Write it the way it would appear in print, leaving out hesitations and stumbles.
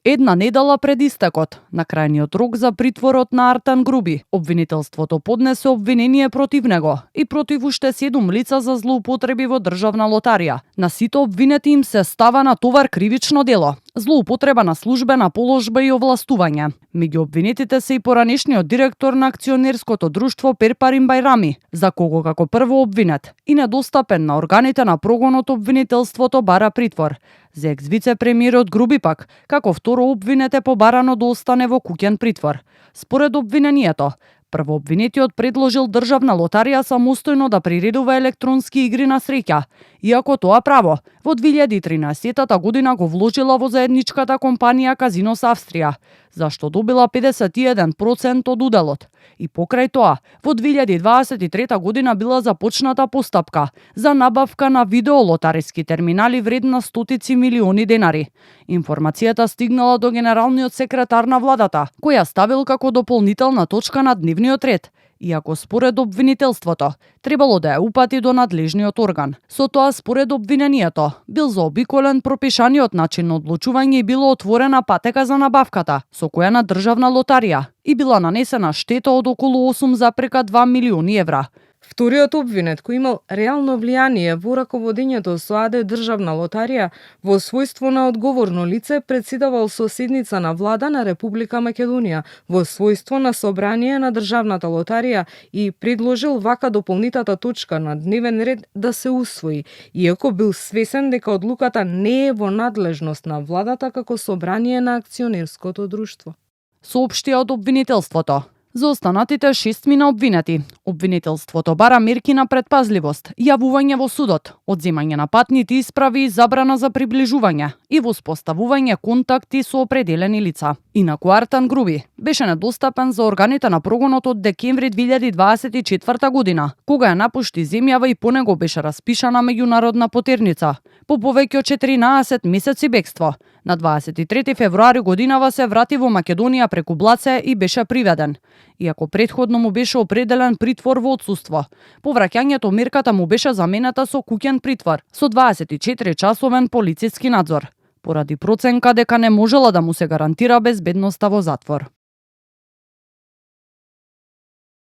Една недела пред истекот на крајниот рок за притворот на Артан Груби, обвинителството поднесе обвинение против него и против уште 7 лица за злоупотреби во државна лотарија. На сите обвинети им се става на товар кривично дело, злоупотреба на службена положба и овластување. Меѓу обвинетите се и поранешниот директор на акционерското друштво Перпарин Бајрами, за кого како прво обвинет и недостапен на органите на прогонот обвинителството бара притвор. За екс-вице-премиерот Груби пак, како второ обвинет е побарано да остане во куќен притвор. Според обвинението, првообвинетиот предложил државна лотарија самостојно да приредува електронски игри на среќа, иако тоа право во 2013 година го вложила во заедничката компанија Казинос Австрија, зашто добила 51% од уделот. И покрај тоа, во 2023 година била започната постапка за набавка на видеолотариски терминали вредна стотици милиони денари. Информацијата стигнала до генералниот секретар на владата, која ставил како дополнителна точка на дневниот ред, иако според обвинителството требало да ја упати до надлежниот орган. Со тоа, според обвинението, бил заобиколен пропишаниот начин на одлучување и било отворена патека за набавката, со која на државна лотарија и била нанесена штета од околу 8,2 милиони евра. Вториот обвинет, кој имал реално влијание во раководењето со АД државна лотарија, во својство на одговорно лице претседавал со седница на влада на Република Македонија, во својство на собрание на државната лотарија и предложил вака дополнитата точка на дневен ред да се усвои, иако бил свесен дека одлуката не е во надлежност на владата како собрание на акционерското друштво. Соопштија од обвинителството. За останатите 6 на обвинети, обвинителството бара мерки на предпазливост, јавување во судот, одземање на патните исправи и забрана за приближување и воспоставување контакти со определени лица. Инаку Артан Груби беше недостапен за органите на прогонот од декември 2024 година, кога ја напушти земјава и по него беше распишана меѓународна потерница. По повеќе од 14 месеци бегство, на 23 февруари годинава се врати во Македонија преку Блаце и беше приведен. Иако претходно му беше определен притвор во отсуство, по враќањето мерката му беше заменета со куќен притвор со 24-часовен полициски надзор, поради проценка дека не можела да му се гарантира безбедноста во затвор.